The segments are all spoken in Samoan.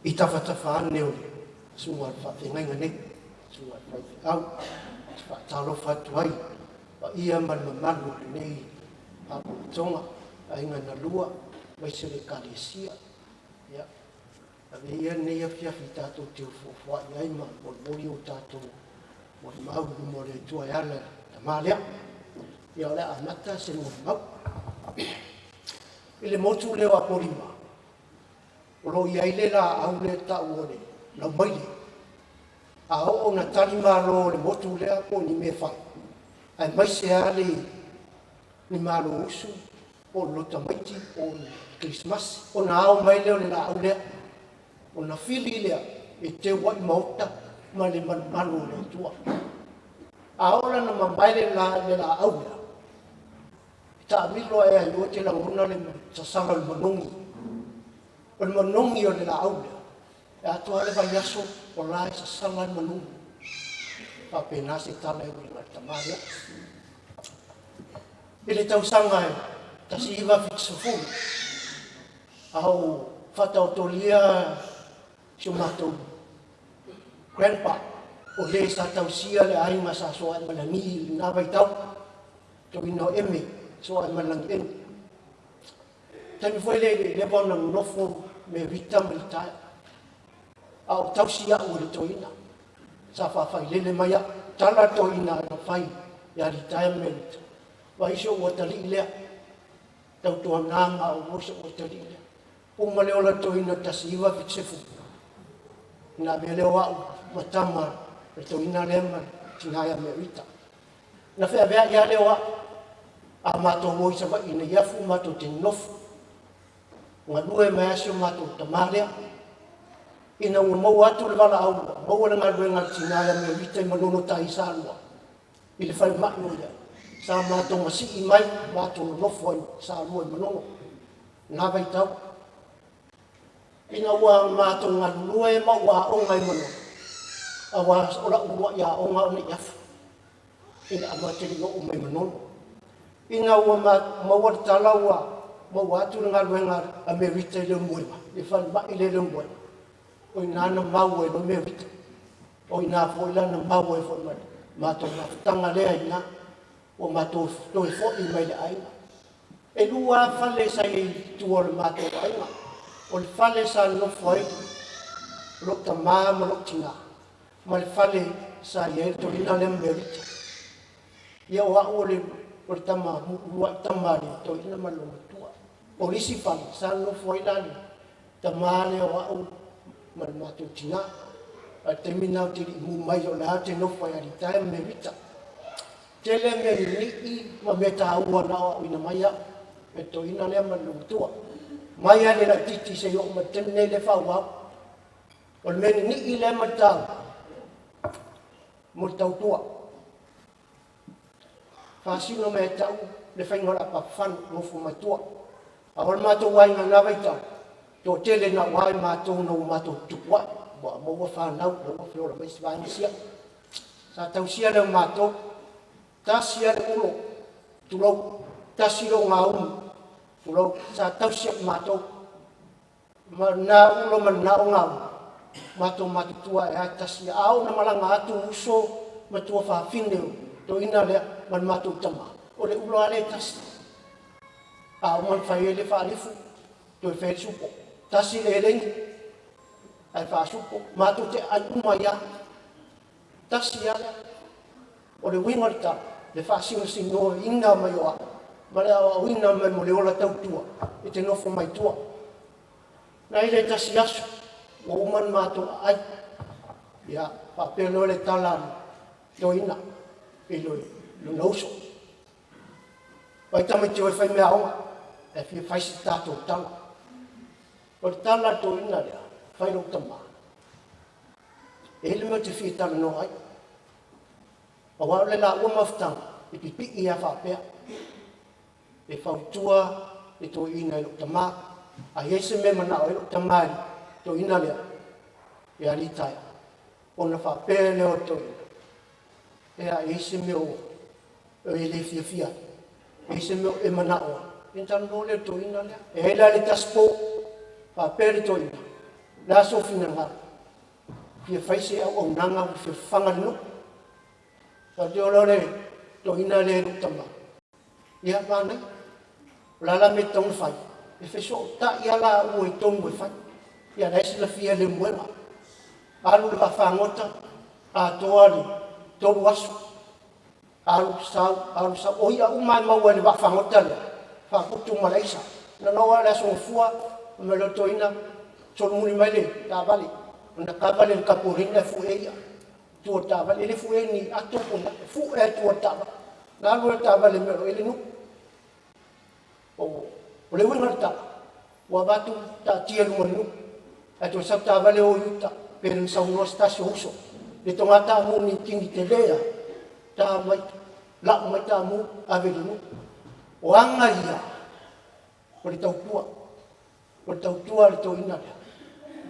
I tafatafa ane o le susuga i le faafeagaiga nei, susuga i le faifeau, ou te faatalofa atu ai i le paia ma le mamalu o lenei Faalapotopotoga, Aiga na Lua, aemaise le Ekalesia. Ia, avea ia lenei afiafi tatou te foafoa'i ai ma molimoli o tatou molimau i luma o le Atua e ala i le tama lea. Ia, o le a amata se molimau. I le motu lea o Apolima, o lo o i ai le laau lea e tau o le laumaile. A oo ina tali malo le motu lea po o ni mea e fai, aemaise lava le ni malousu po o le lotu tamaiti po o le kerisimasi, ona ao mai lea o le laau lea, ona fili lea e teu ai maota ma le malumalu o le Atua. A oo la ina mamae le laau lea, e taamilo lava ia te oe e te lagona le sasala o le manogi. O le manogi o le laau lea, e atoa lava le vaiaso o la e sasala le manogi. E faapena se tala e uiga i le tama lea. I le tausaga e 1970, a o faataotolia si o matou grandpa, o le sa tausia le aiga sa Sooaemalagi i lena vaitau, toeaina o Eme, Sooaemalelagi Eme. Taimi foi lea e le i leva ona nonofo Merita ma litaea, a o tausi au e le toeaina sa faafailele mai au. Tala le toeaina na fai ia litaea ma Merita, vaai si ou atalii lea, tautuana ma maua si ou atalii lea. Uma le ola o le toeaina i le 1970, ona avea lea o au ma tama a le toeaina lea ma le tina ia Merita. Na feaveai lava lea o au, a matou o i Savaii i Neiafu matou te nonofo, galue mai lava si o matou tama lea. Ina ua maua atu le valaau ua maua le galuega a le tina ia Merita i Manono Tai i Salua i le falemai o i ai, sa matou masii mai matou nonofo ai i Salua i Manono i lena vaitau. Ina ua matou galulue ma ou aoga i Manono, aua o lau uluai aoga o Neiafu ina ma ou te le i oo mai i Manono. Ina ua maua le tala ua maua atu le galuega a Merita i Leulumoega, i le falemai lea i Leulumoega, o i ina na mau ai loa Merita. O i ina foi la na mau ai foi ma le matou mafutaga lea i ina, ua matou toe foi mai i le aiga. E lua lava fale sa i ai i tua o le matou aiga. O le fale sa nonofo ai lou tama ma lou tina, ma le fale sa i ai le toeaina lea ma Merita. Ia o au o le tama, uluai tama a le toeaina ma le olomatua. O le isi fale sa nonofo ai la le tama lea o au ma le matou tina. A o le taimi lena ou te le i mu mai o la ou te nofo ai ia Litaea ma Merita. Tele mea ninii ma mea taua na aoaoina mai au e le toeaina lea ma le olomatua. Mai lava i le laitiiti seia oo mai i le taimi lenei lea e faaauau. O le mea ninii lea ma le taua mo le tautua. Faasino mai ia te au le faiga o le apapafanu, nofo mai tua. A o le matou aiga i lena vaitau, toatele naua i matou ina ua matou tupuai, ua maua fanau, lea ua feola mai isi vaega sia. Sa tausia lea o matou, tasi lava le ulo, tulou, tasi le ogaumu, tulou, sa tausi ai matou. Ma lena ulo ma lena ogaumu, matou matutua ae lava tasi. A oo ina malaga atu uso ma tuafafine o toeaina lea ma le matou tama, o le ulo lava lea e tasi. A uma ona fai ai le faalifu, toe fai ai le supo. Tasi le elegi ae faasupo, matou te aai uma ai lava. Tasi lava lea. O le uiga o le tala, le faasinosinoina mai o au ma le aoaoina mai mo le ola tautua e te nofo mai tua. Na i le tasi aso, ua uma ona matou aai, ia faapea loa le tala a le toeaina i lona uso. Vai tamaiti o e fai meaaoga, ae fia fai se tatou tala. O le tala a le toeaina lea, fai lou tama, e i ai le mea ou te fia talanoa ai. Aua o le laua mafutaga, e pipii lava faapea. E fautua le toeaina i lou tama. A i ai se mea e manao ai lou tama i le toeaina lea, ia litaea, ona faapea lea o le toeaina, e a, e i ai se mea o e le fiafia ai, e i ai se mea o e manao ai, ona talanoa lea o le toeaina lea. E i ai la le tasi po, faapea le toeaina, Le a sou finagalo? Fia fai se auaunaga ua fia fafaga le nuu. Faapea loa le toeaina lea i lou tama, ia manaia, o le a la le mea e tatau ona fai? E fesootai lava laua i tonu e fai. Ia la e silafia e Lemuela, alu le vaafagota atoa le 3 aso, alu sau, alu sau. O i'a uma lava e maua e le vaafagota lea, faaputu ma le aisa. Na ona oo lava i le Aso Gafua fai mai loa le toeaina, solomuli mai le taavale, ona kava lea i le tapueliaina e fue ai i'a i tua o le taavale. E le fuea ni ato po o ni a, e fue lava i tua o le taavale. Ona alu lea o le taavale i le mea o lo o i ai le nuu. O le uiga o le tala, ua avatu taatia i luma o le nuu, ae toe sau le taavale o i uta, pei ona saunoa se tasi o uso, le toga taamu nikini tele lava, ta mai, lau mai taamu ave i le nuu. O aga ia o le tautua, o le tautua a le toeaina lea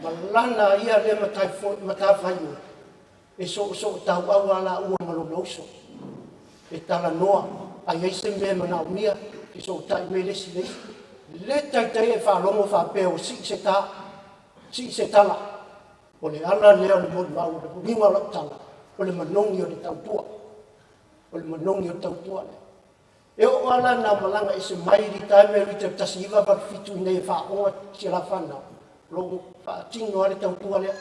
ma lana ia lea matafaioi, e soosootauau lava laua ma lona uso, e talanoa, a i ai se mea e manaomia, fesootai mai le isi i le isi. E le taitai ona e faalogo faapea ua sii se ta, sii se tala. O le ala lea o le molimau, o le uiga o lau tala, o le manogi o le tautua, o le manogi o le tautua lea. E oo lava la ina malaga ese mai Litae ma Rita i le 1987 i inei e faaaooga si a la fanau, o lo o faatino lava le tautua lea.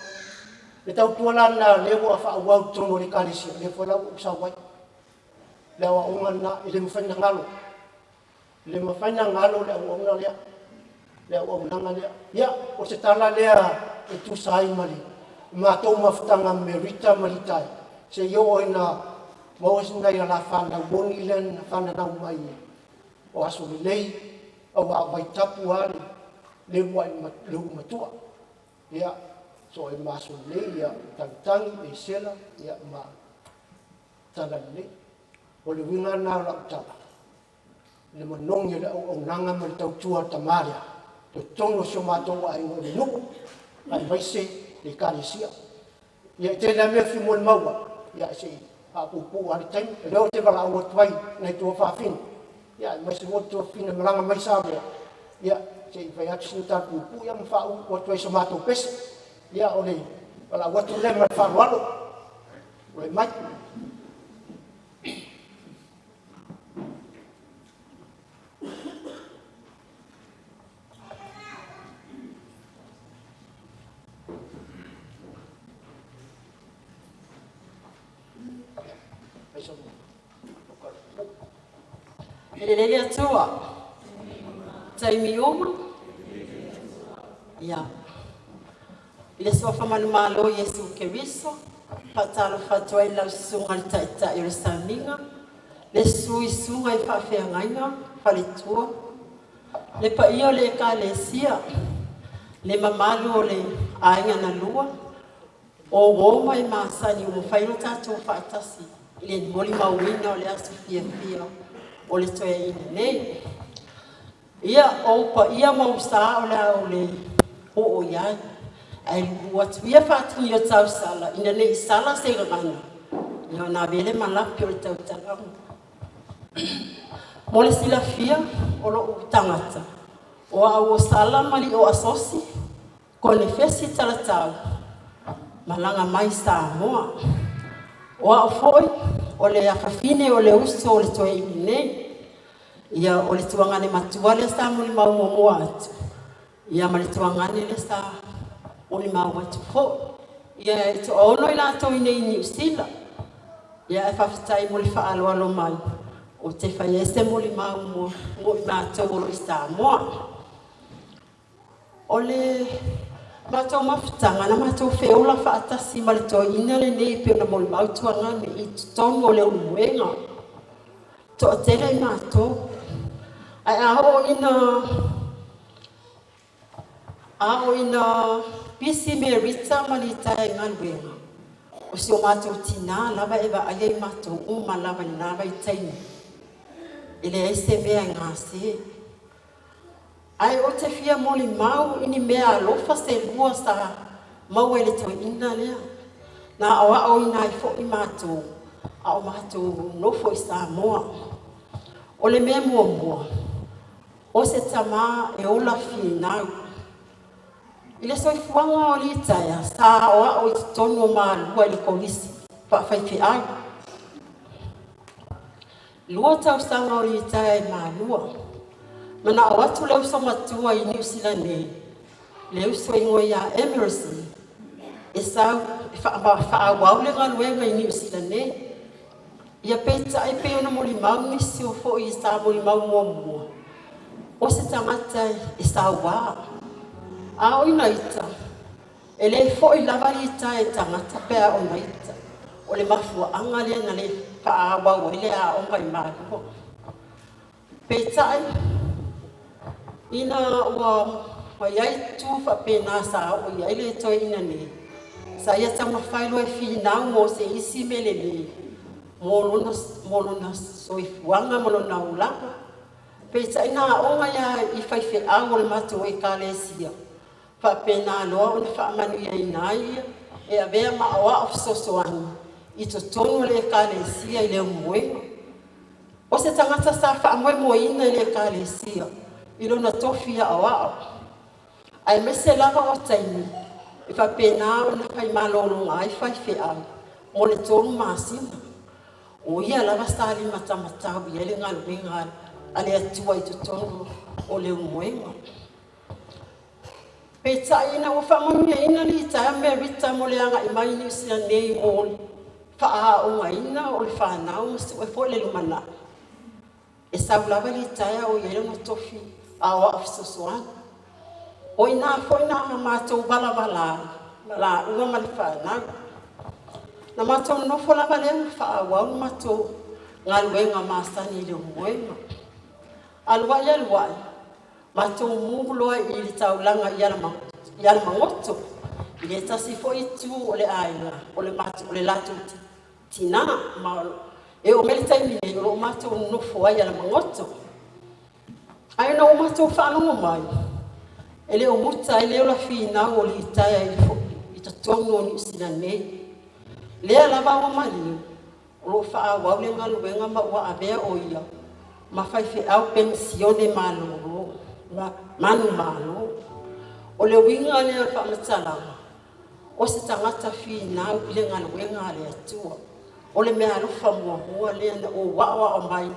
Le tautua la lena o lea ua faaauau i totonu o le Ekalesia, lea foi la ua ou sau ai. Le aoaoga lena, e le mafai ona galo, e le mafai ona galo le auauna lea, le auaunaga lea. Ia, o se tala lea e tusa ai ma le matou mafutaga ma Merita ma Litae, seia oo ina maua nai a la fanau moni lea na fananau mai o aso lelei, aua o vaitapu lava le uluai matua. Ia, soo ai ma aso lelei, ia tagitagi, esela, ia ma tala lelei. O le uiga lena o lau tala, le manogi o le auaunaga ma le tautua a le tama lea, totonu o si o matou aiga o le nuu, aemaise le Ekalesia. Ia, e tele lava mea e fia molimau ai, ae se i faapuupuu lava le taimi. O lea ou te valaau atu ai i nai tuafafine, aemaise foi le tuafafine malaga mai Samoa, ia, se i fai atu sina tala puupuu ma faauu atu ai i sa matou pese. Ia, o le valaau atu lea ma le faaaloalo. Tulai mai. E lelei le Atua, taimi uma, ia. I le suafa manumalo o Iesu Keriso, faatalofa atu ai i lau susuga i le Taitai o le Samiga, le susu i susuga i faafeagaiga, faletua, le paia o le Ekalesia, le mamalu o le aiga na lua, o uo ma e masani ua mafai ona tatou faatasi i le molimauina o le aso fiafia o le toeaina nei. Ia, o ou paia ma ou sa o le a ou le oo i ai, ae lulu atu ia faatini o tausala ina ne i sala se gagana, ia ona ave ai lea ma lape o le tautalaga. Mo le silafia, o lou tagata, o au o Sala ma Lio Asosi, konefesi talatau, malaga mai Samoa. O au foi, o le afafine o le uso o le toeaina nei. Ia, o le tuagane matua lea sa molimau muamua atu, ia ma le tuagane lea sa molimau atu foi. Ia, e toaono i latou i nei i Niu Sila. Ia, ae faafetai mo le faaaloalo mai, ou te fai ai se molimau mo i matou o lo o i Samoa. O le matou mafutaga, na matou feola faatasi ma le toeaina lenei pei ona molimau tuagane i totonu o le Ulumuega. Toatele i matou. Ae a oo ina pisi Merita ma Litaea i galuega, o si o matou tina lava e vaaia i matou uma lava i lena vaitaimi. E leai se mea e gase. Ae ou te fia molimau i ni mea alofa se lua sa maua i le toeaina lea. Na aoaoina ai foi matou, a o matou nofo i Samoa. O le mea muamua, o se tama e ola finau. I le soifuaga o litaea sa aoao i totonu o Malua i le Kolisi Faafaifeau. 2 tausaga o litaea i Malua. Manao atu le uso matua i Niu Sila nei, le uso igoa ia Emerson, e sau e faaauau le galuega i Niu Sila nei. Ia peitai pei ona molimau nisi o foi sa molimau muamua, o se tagata e sauā. A o ina ita, e le fo'i lava litaea i tagata pe a ona ita. O le mafuaaga lea na le faaauau ai le aoga i Malua. Peitai, ina ua iai tu faapena sa oo i ai le toeaina nei, sa ia taumafai loa e finau mo se isi mea lelei mo lona soifuaga ma lona olaga. Peitai na aoga ia i faifeau o le matou ekalesia, faapena loa ona faamanuiaina ai ia e avea ma aoao fesoasoani i totonu o le ekalesia i Leulumoega. O se tagata sa faamoemoeina i le ekalesia i lona tofi aoao, aemaise lava o taimi e faapena ona faimalologa ai faifeau mo le 3 masina. O ia lava sa limatamatau i ai le galuega a le Atua i totonu o Leulumoega. Peitai ina ua faamanuiaina litaea Merita mo le agai mai i Niu Sila nei mo le faaaogaina o le fanau ma sue foi le lumanai, e sau lava litaea o i ai lona tofi aoao fesoasoani. O ina foi na matou valavala ai ma laua ma le fanau. Na matou nonofo lava lea ma faaauau le matou galuega masani i Leulumoega. Alu ai alu ai, matou mu loa i le taulaga i Alamagoto, i le tasi foi itu o le aiga o le latou tinã, ma e oo mai le taimi nei o lo o matou nonofo ai i Alamagoto. Ae ina ua matou faalogo mai, e le o muta ai le ola finau o litaea i totonu o Niu Sila nei. Lea lava ua maliu, o lo o faaauau le galuega ma ua avea o ia ma faifeau penisione malolo, manumalo. O le uiga lea o le faamatalaga, o se tagata finau i le galuega a le Atua. O le meaalofa muamua lea na ou aoao mai,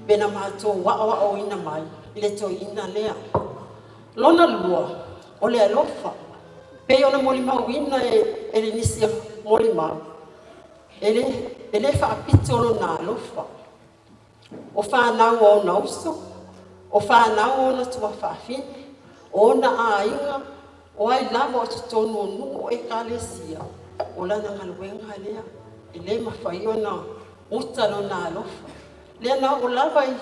pe na matou aoaoina mai i le toeaina lea. Lona lua, o le alofa, pei ona molimauina e le nisi molimau, e le faapito lona alofa. O fanau a ona uso, o fanau a ona tuafafine, o ona aiga, o ai lava o totonu o nuu o ekalesia, o lana galuega lea, e le mafai ona uta lona alofa. Lea na oo lava i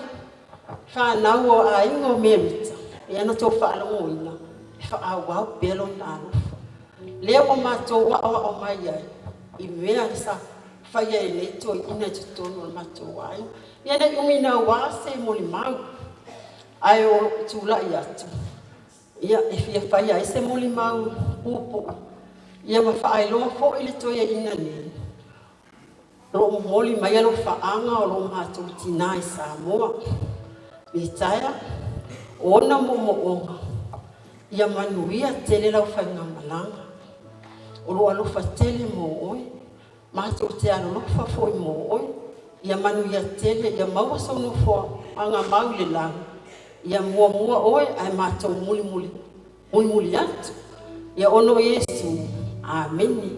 fanau o aiga o Merita, ia na tou faalogoina, e faaauau pea lona alofa. Lea ua matou aoao mai ai, i mea sa faia e nei toeaina i totonu o le matou aiga. Ia nei umi naua se molimau, ae o tulai atu, ia e fia faia ai se molimau puupuu, ia ma faailoa foi le toeaina nei, o lo o momoli mai alofaaga o lo matou tinã i Samoa. Litaea, o ona moomooga, ia manuia tele lau faigamalaga. O lo alofa tele mo oe, matou te alolofa foi mo oe, ia manuia tele, ia maua sou nofoaga mau i le lagi, ia muamua oe ae matou mulimuli atu. Ia ono o Iesu, amene.